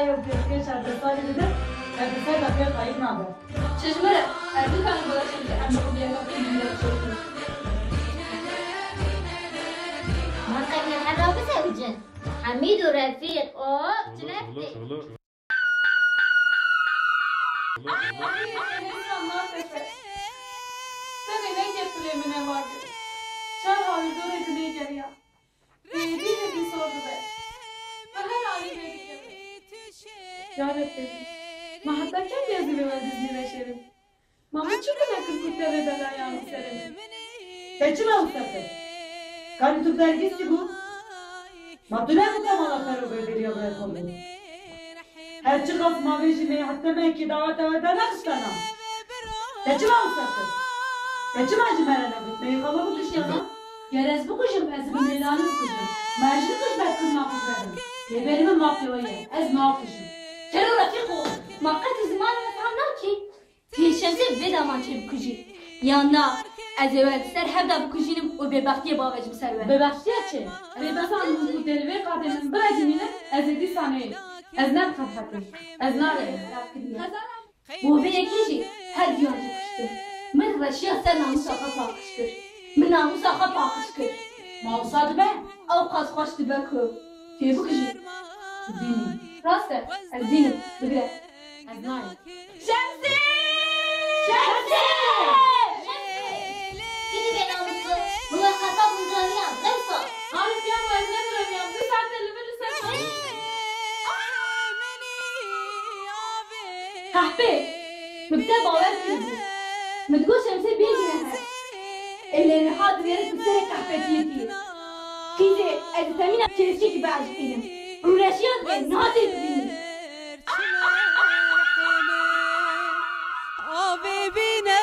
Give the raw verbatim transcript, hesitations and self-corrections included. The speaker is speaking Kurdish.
Ew pêşkê çardeh salî bide, ev bi ser de pê qayît nabe. Çi ji me re, ez nikarim bala çêbike em bi xwe biyeka pê min de çêbikin. Ma qey me her ra bizewicin. Hemîd û Refîq, o, çile tê. Ay, Enes ya natefe. Tenê neyê pilê min e vagir. Çar halî dorê dinê geriya. Êdî êdî sor dibe. Bi her alî vê dikeve. Ya Rebbê, ma heta kengî ez ê vê wendîzî veşêrim? Ma min çi gune kir ku te vê belayan li serê min? Te çima wisa kir? Kanî tu bi Nergîs çi bû? Ma tu ne ku te mala Fero Berdêliya bi xwe bû? Her çiqas ma vê jî me heta mehekê daweta we dernexistana. Te çima wisa kir? Te çima ji me re negot? Me yê xwe bikuştana? Ger ez bikujim, ez ê bi mêlanî bikujim. Ma ez jî nikujim, ez kir naxwe bibim. Lê berî min mafê we ye. Ez nakujim. Kero Refîqo, ma qet zimanê me fehm nakî? Pêşemsê vê daman çê bikujî. Yan na, ez ê we li ser hev de bikujînim û bêbextiyê bavêjim ser we. Bêbextiya çi? Bêbextan hûn ku tê li vê qadê min birecimînin, ez ê dîsa neyim. Ez ne bi qebhetim. Ez narim xerabkirinê. Bo vê yekê jî her duyan jî kuştin. Min reşiya ser namûsa xwe paqij kir. Min namûsa xwe paqij kir. Ma wisa dibe? Ew qas xweş dibe ku tê bikujî. Dînî. Rast e, ez dînim. Bigire. Ez nayêm. Şemsî! Şemsî! Şemsî! Kî dî bênamusî? Min we qepa guncaniyand, dewsa. Arif ya, ez nedireviyam. Du saet e li vir li ser xwe. Qehpê! Min bi te bawer kiribû. Min digot Şemsê bê gunehe. Ê lê niha divêre tu serê qehpetiyê tî. Qîzê, ez di temîna kêşkekî biaşiqînim. Rûreşiya divê niha tê dibînim. Avê bîne